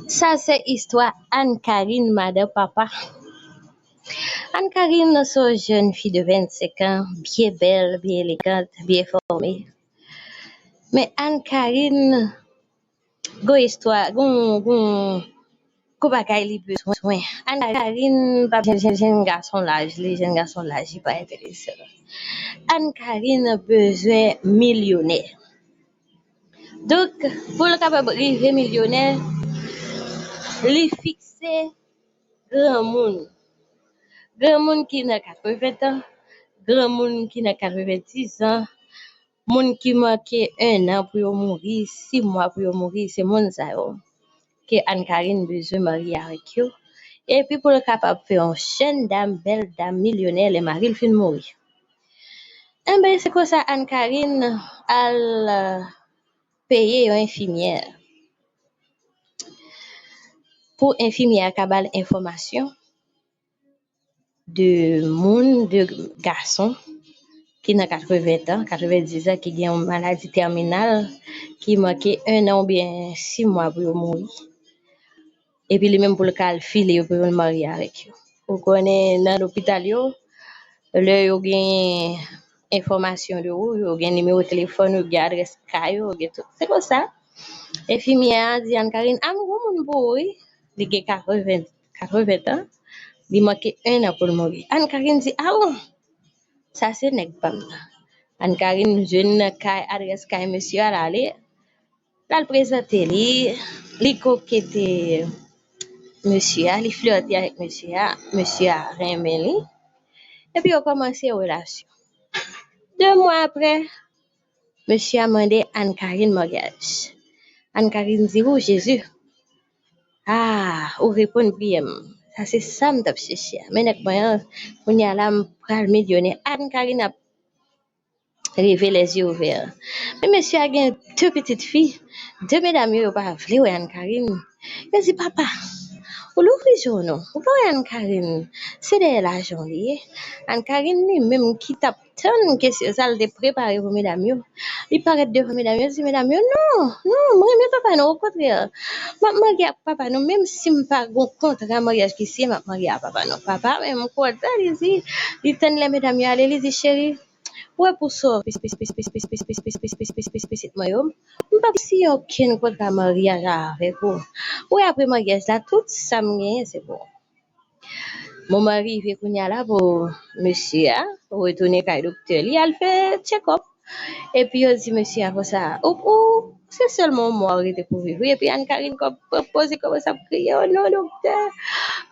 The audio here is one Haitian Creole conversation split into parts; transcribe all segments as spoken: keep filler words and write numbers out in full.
Sa se istwa Anne Carine, madan papa. Anne Carine se yon jèn fi de vennsenk an, byen bèl, byen elegant, byen fòme. Men Anne Carine, gon istwa, gon, gon, gon bagay li bezwen. Anne Carine pa jèn, jèn, jèn gason laj li, jèn gason laj li pa enterese l. Anne Carine bezwen milyonè. Donk, pou l kapab rive milyonè, li fikse granmoun. Granmoun ki nan katreven tan, granmoun ki nan katrevendiz an, moun ki manke en an pou yo mouri, sis mwa pou yo mouri, se moun sa yo ke Anne Carine bezwen marye avèk yo. Epi pou l kapab fè yon jèn dam, bèl dam, milyonè lè mari l fin mouri. Enben, se konsa Anne Carine al peye yon enfimyè pou enfimyè a ka ba l enfòmasyon de moun, de gason ki nan katreven tan, katrevendiz an, ki gen yon maladi tèminal, ki manke en an oubyen sis mwa pou yo mouri. Epi li menm pou l ka al file yo pou yo marye avèk yo. Ou konnen nan lopital yo, lè yo gen enfòmasyon de ou, yo gen nimewo telefòn ou, yo gen adrès kay ou, yo gen tout. Se konsa, enfimyè a di Anne Carine, a m gon moun pou ou wi, li gen katreven, katreven tan, li manke en an pou l mouri. Anne Carine di, a bon, sa se nèg pa m nan. Anne Carine jwenn nan kay, adrès kay mesye a, l ale, l al prezante li, li kokete mesye a, li flète avèk mesye a, mesye a renmen li, epi yo kòmanse relasyon. De mwa apre, mesye a mande Anne Carine maryaj. Anne Carine di, o Jezi, a, ou reponn priyè m. Sa se sa m t ap chèche a. Men nèg mwen an, kounye a la, m pral milyonè. Anne Carine ap reve les yeux ouverts. Men mesye a gen de pitit fi. De medam yo, yo pa vle wè Anne Carine. Yo di, papa, ou louvri je w non. Ou pa wè Anne Carine, se dèyè lajan w li ye. Anne Carine li menm ki t ap tann kesyon sa, l te prepare pou medam yo. Li parèt devan medam yo, li di medam yo, non, non, m renmen papa nou, okontrè. M ap marye ak papa nou, menm si m pa gon kontra maryaj ki siyen, m ap marye ak papa nou. Papa menm kontan, li di, li tann lè medam yo ale, li di, cheri, ou wè pou sa w pitit mwen yo, m p ap siyen okenn kontra maryaj avèk ou. Ou wè apre maryaj la, tout sa m genyen, se pou ou. Moman rive kounye a la pou mesye a retounen kay doktè li, al fè tchekòp. Epi yo di mesye a konsa, ou, ou, se sèlman yon mwa ou rete pou viv wi. Epi Anne Carine kò-, poze kòmanse ap kriye, o non doktè,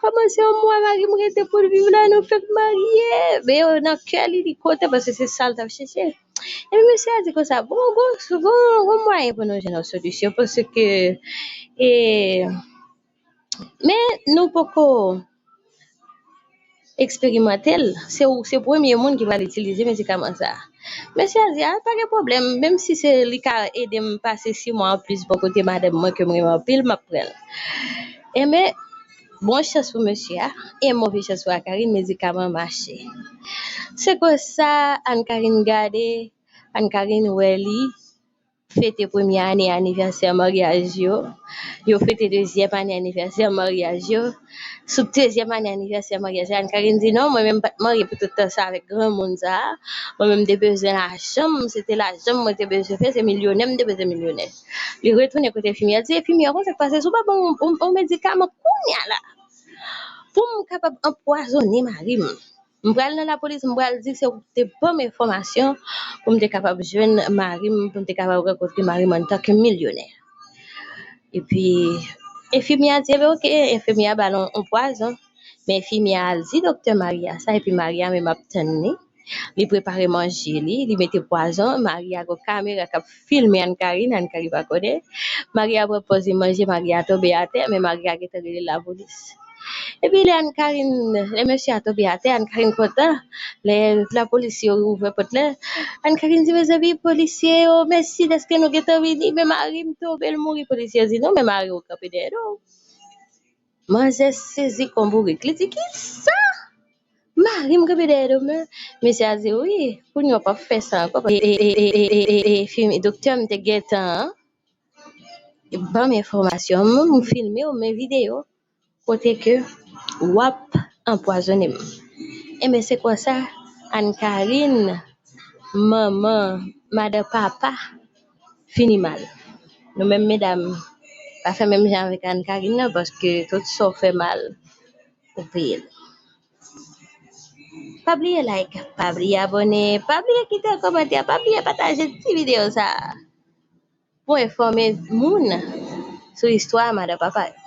kòman se yon mwa mari m rete pou l viv la, nou fèk marye. Men yo nan kè li, li kontan paske se sa l t ap chèche. Epi mesye a di konsa, bon, bon, bon, bon mwayen pou nou jwenn yon solisyon paske, e, men nou poko eksperimante l. Se ou, se premye moun ki pral itilize medikaman sa a. Mesye a di, a, pa gen pwoblèm, menm si se li ka ede m pase sis mwa anplis bò kote madanm mwen ke m renmen anpil, m ap pran l. Enben, bon chans pou mesye a, e move chans pou Anne Carine, medikaman an mache. Se konsa, Anne Carine gade, Anne Carine wè li, fete premye ane anivèsè maryaj yo. Yo fete dezyèm ane anivèsè maryaj yo. Sou dezyèm ane anivèsè maryaj yo, Anne Carine di, non, mwen menm m pa t marye pou tout tan sa avèk granmoun sa a. Mwen menm m te bezwen lajan m, se te lajan m mwen te bezwen fè, se milyonè m te bezwen milyonè. Li retounen kote enfimyè, di, enfimyè, konn sa k pase, si w pa ban m yon, yon, yon medikaman kounye a la, pou m kapab anpwazonnen mari m. M pral nan lapolis, m pral di se ou ki te ban m enfòmasyon pou m te kapab jwenn mari m, pou m te kapab rankontre mari m antanke milyonè. Epi, enfimyè a di, enben, oke, enfimyè a ba l yon, yon pwazon. Men enfimyè a al di doktè Maria sa, epi Maria menm ap tann li. Li prepare manje li, li mete pwazon. Maria gon kamera k ap filme Anne Carine, Anne Carine pa konnen. Maria pran pòz li manje, Maria tonbe atè, men Maria gentan rele lapolis. Epi lè Anne Carine, lè mesye a tonbe atè, Anne Carine kontan. Lè lapolis yo ouvè pòt la, Anne Carine di, mezanmi, polisye yo, mèsi dèske nou gentan vini, men mari m tonbe, l mouri. Polisye yo di, non, men mari w kanpe dèyè nou. Manzè sezi kon bourik. Li di, kisa? Mari m kanpe dèyè do m nan? Mesye a di, wi, kounye a w p ap fè sa ankò. E, e, e, e, e, e, e, e, doktè m te gentan ban m enfòmasyon, m filme w, men videyo kote ke w ap anpwazonnen m. Enben, se konsa Anne Carine, manman, madan papa, fini mal. Nou menm medam, pa fè menm jan avèk Anne Carine nan, paske tout sa w fè mal, ou peye l. Pa bliye like, pa bliye abòne, pa bliye kite kòmantè, pa bliye pataje ti videyo sa a pou enfòme moun sou istwa madan papa yo.